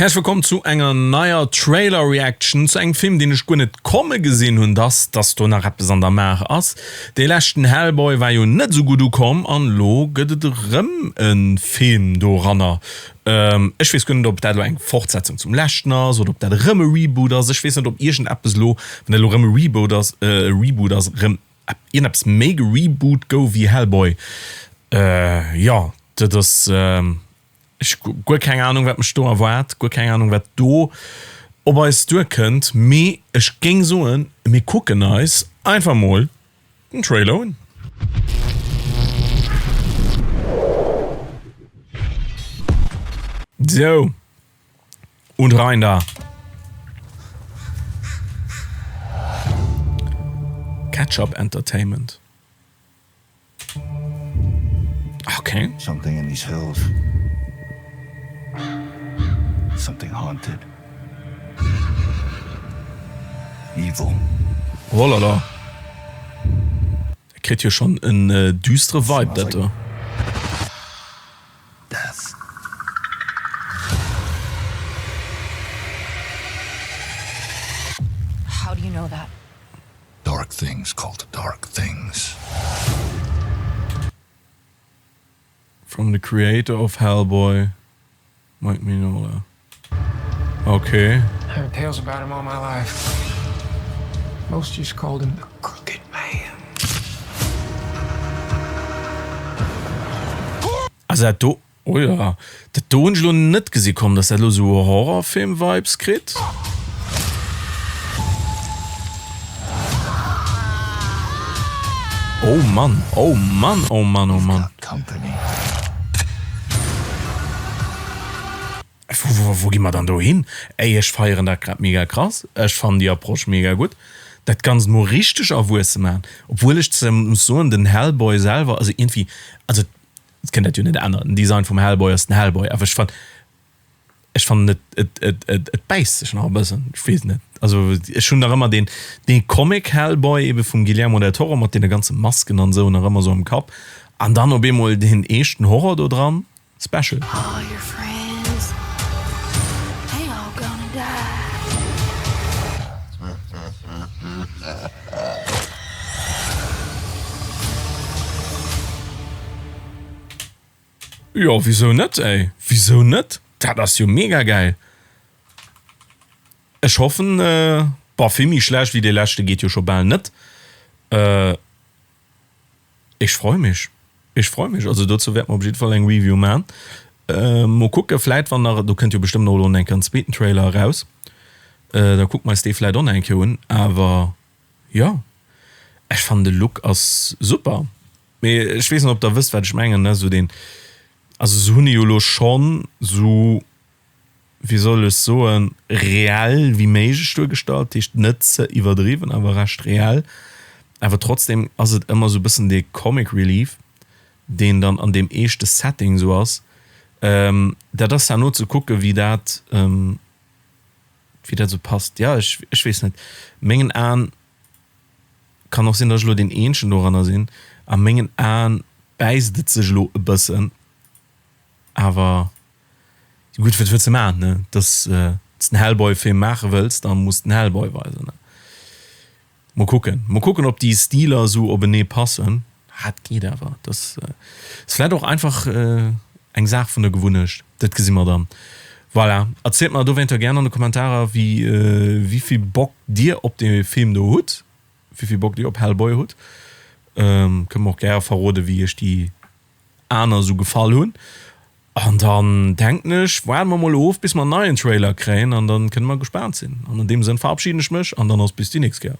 Häerzlech wëllkomm zu enger neier Trailer Reaction zu engem Film deen ech guer net komme gesinn hunn dass dass do nach eppes an der Maach ass. Dee leschten Hellboy war jo net esou gutt ukomm an elo gëtt et erëm e Film doranner. Ech weess guer net ob dat elo eng Fortsetzung zum leschten ass oder ob dat erëm e Reboot ass. Ech weess net ob iergendeppes elo, wann dat elo erëm e Reboot ass, e Reboot ass, erëm iergendeppes méi gereboot gouf wéi Hellboy. Jo, dat ass. Ech hu guer keng Ahnung wat mech do erwaart, guer keng Ahnung wat do op eis duer kënnt, mee ech géing soen mir kucken eis einfach mol den Trailer un. Sou, und rein da! Ketchup Entertainment. Okay. Something in these hills. Something haunted. Evil. Oh la la. Dat kritt jo schonn en düstere Vibe, dat do. Death. How do you know that? Dark things call to dark things. From the creator of Hellboy, Mike Mignola. Okay. I heard tales about him all my life. Most just called him the Crooked Man. Also dat do Oh jo, dat do hunn ech elo net gesi kommen, dass dat elo sou Horrorfilm-Vibes kritt. Oh Mann, oh Mann, oh Mann, oh Mann. Wou gi mer dann do hin? Ey, ech feieren dat grad mega krass. Ech fannen déi Approche mega gutt. Dat Ganzt mol richteg erwuesse maachen. Obwuel ech muss soen, den Hellboy selwer, also iergendwéi, also Et kënnt dat jo net änneren, den Design vum Hellboy ass den Hellboy, awer ech fannen, ech fannen et, et, et, et, et bäisst sech nach e bëssen, ech weess net. Also ech hunn nach ëmmer deen, dee Comic Hellboy ebe vum Guillermo del Toro mat deene ganze Masken an esou nach ëmmer esou am Kapp an dann op eemol deen eeschten Horror do dran, special. All your friends, they all gonna die. Jo wisou net ey, wisou net? Dat ass jo mega gäil. Ech hoffen, boah vill méi schlecht wéi dee leschte geet jo scho bal net. Ech freu mech, ech freu mech. Also dozou wäerte mer op jidde Fall eng Review man. Mol kucke vläit wann nach, do kënnt jo bestëmmt och elo eng Kéier en zweeten Trailer eraus, da kucke mer eis dee vläit och nach eng Kéier un. Awer jo, ech fannen de Look ass super. Mee ech weess net ob der wësst wat ech mengen, ne, sou deen, also se hunn e jo elo schonn sou, wéi soll ech soen, reell wéi méiglech duergestallt, dat heescht net ze iwwerdriwwen, awer recht reell. Awer trotzdem ass et ëmmer sou e bëssen dee Comic Relief, deen dann an deem eeschte Setting sou ass. Dat ass herno ze kucke wéi dat, wéi dat sou passt. Jo, ech, ech weess net, mengen Aen kann och sinn, datt ech elo deen eenzegen doranner sinn, a mengen Aen bäisst et sech elo e bëssen, awer. Gutt, wat wëlls de maachen, ne? Dass s den Hellboy-Film maache wëlls, da muss den Hellboy weisen, ne? Mol kucken, mol kucken, ob déi Stiler esou openee passen. Ah, et geet awer. Dat ass vläit och einfach eng Saach vun der Gewunnecht. Dat gesi mer dann. Voilà. Erzielt mer dowéinter gären an de Kommentarer, wéi, wéi vill Bock dir op dee Film do hutt, wéi vill Bock dir op Hellboy hutt. Kënnt mer och gäre verroden, wéi iech déi aner esou gefall hunn. An dann denken ech, waarde mer mol of bis mer en neien Trailer kréien an dann kënne mer gespaant sinn. An an deem Sënn verabschieden ech mech an dann ass bis déi nächst Kéier.